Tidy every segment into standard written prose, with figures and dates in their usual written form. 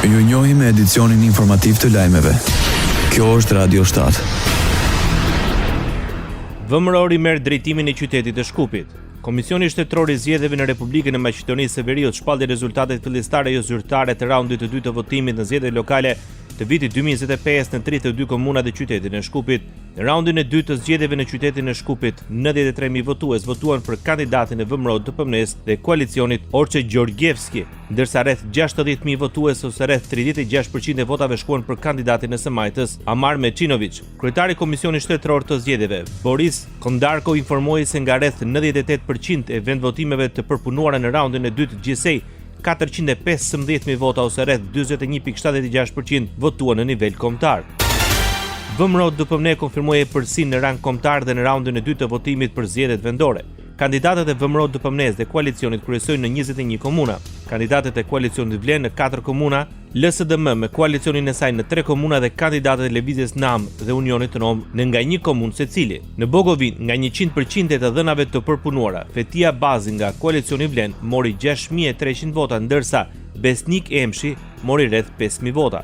Ju njohim me edicionin informativ të lajmeve. Kjo është Radio 7. VMRO rimerr drejtimin e qytetit të Shkupit. Komisioni Shtetëror i Zgjedhjeve në Republikën e Maqedonisë së Veriut shpalli rezultatet fillestare jozyrtare të raundit të dytë të votimit në zgjedhjet lokale të vitit 2025 në 32 komuna dhe qytetin e Shkupit. Në raundin e dytë të zgjedhjeve në qytetin e Shkupit, 93.000 votues votuan për kandidatin e VMRO-DPMNE-së dhe koalicionit Orce Gjorgievski, ndërsa rreth 60.000 votues ose rreth 36% e votave shkuan për kandidatin e së majtës, Amar Meçinoviç. Kryetari i Komisionit Shtetëror të Zgjedhjeve, Boris Kondarko informoi se nga rreth 98% e vendvotimeve të përpunuara në raundin e dytë gjithsej 415.000 vota ose rreth 41.76% votuan në nivel kombëtar. VMRO-DPMNE konfirmoi epërsinë në rang kombëtar dhe në raundin e dytë të votimit për zgjedhjet vendore. Kandidatët e VMRO-DPMNE-së dhe koalicionit kryesojnë në 21 komuna. Kandidatët e koalicionit Vlen në 4 komuna, LSDM me koalicionin e saj në 3 komuna dhe kandidatët e Lëvizjes NAM dhe Unionit Rom në nga një komunë secili. Në Bogovinë, nga 100% e të dhënave të përpunuara, Feti Abazi nga koalicioni Vlen mori 6300 vota, ndërsa Besnik Emshi mori rreth 5000 vota.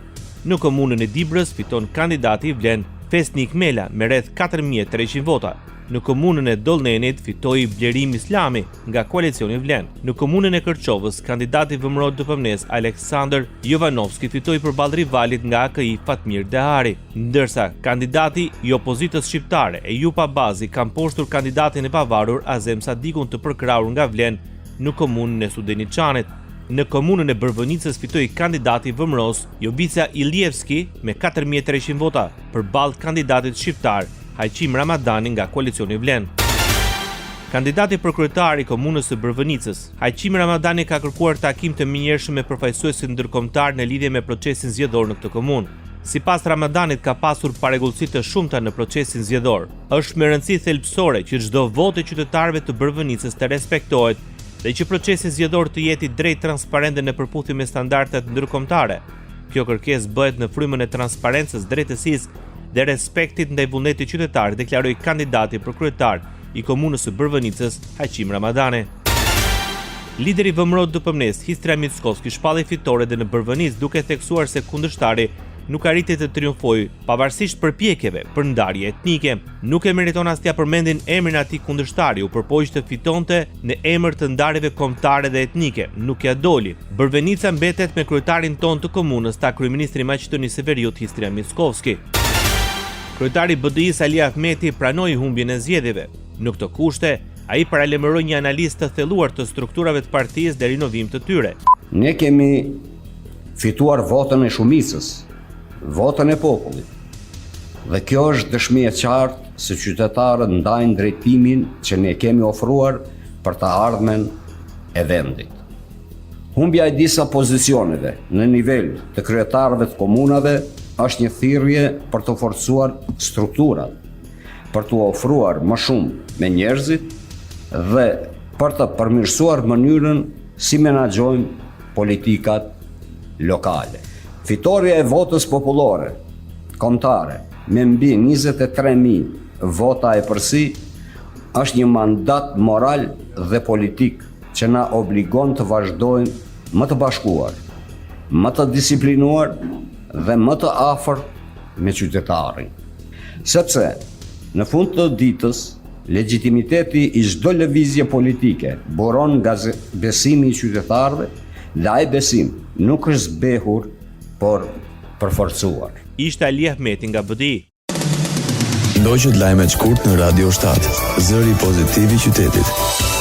Në komunën e Dibrës fiton kandidati i Vlen, Fesnik Mela me rreth 4300 vota. Në komunën e Dollnenit fitoi Blerim Islami nga koalicioni Vlen. Në komunën e Kërçovës, kandidati VMRO-DPMNE-së Aleksandër Jovanovski fitoi përballë rivalit nga AKI Fatmir Dehari. Ndërsa, kandidati i opozitës shqiptare, Ejup Abazi ka mposhtur kandidatin e pavarur Azem Sadikun të përkrahur nga Vlen në komunën e Studeniçanit. Në komunën e Bërvenicës fitoi kandidati i VMRO-së, Jovica Ilievski me 4300 vota, përballë kandidatit shqiptar, Haqim Ramadani nga koalicioni Vlen. Kandidati për kryetar i komunës së Bërvenicës, Haqim Ramadani ka kërkuar takim të menjëhershëm me përfaqësuesit ndërkombëtar në lidhje me procesin zgjedhor në këtë komunë. Sipas Ramadanit ka pasur parregullsi të shumta në procesin zgjedhor. Është me rëndësi thelbësore që çdo votë e qytetarëve të Bërvenicës të respektohet dhe që procesi zgjedhor të jetë i drejtë, transparent dhe në përputhje me standardet ndërkombëtare. Kjo kërkesë bëhet në frymën e transparencës, drejtësisë dhe respektit ndaj vullnetit qytetar, deklaroi kandidati për kryetar i komunës së Bërvenicës, Haqim Ramadani. Lideri i VMRO-DPMNE-së, Hristijan Mickoski shpalli fitore dhe në Bërvenicë, duke theksuar se kundërshtari nuk arriti të triumfojë pavarësisht përpjekjeve për ndarje etnike. Nuk e meriton as t'ia përmendin emrin atij kundërshtari, u përpoq të fitonte në emër të ndarjeve kombëtare dhe etnike, nuk ia doli. Bërvenica mbetet me kryetarin tonë të komunës, tha kryeministri i Maqedonisë së Veriut, Hristijan Mickoski. Kryetari i BDI-së Ali Ahmeti pranoi humbjen e zgjedhjeve. Në këto kushte, ai paralajmëroi një analizë të thelluar të strukturave të partisë dhe rinovim të tyre. Ne kemi fituar votën e shumicës, votën e popullit. Dhe kjo është dëshmi e qartë se qytetarët ndajnë drejtimin që ne kemi ofruar për të ardhmen e vendit. Humbja e disa pozicioneve në nivel të kryetarëve të komunave është një thirrje për të forcuar strukturat, për t'u afruar më shumë me njerëzit dhe për të përmirësuar mënyrën si menaxhojmë politikat lokale. Fitorja e votës popullore kombëtare me mbi 23.000 vota epërsi është një mandat moral dhe politik që na obligon të vazhdojmë më të bashkuar, më të disiplinuar dhe më të afërt me qytetarin. Sepse, në fund të ditës, legjitimiteti i çdo lëvizje politike buron nga besimi i qytetarëve dhe ai besim nuk është zbehur, por përforcuar. Ishte Ali Ahmeti nga BDI. Ndoqët lajmet shkurt në Radio 7, zëri pozitiv i qytetit.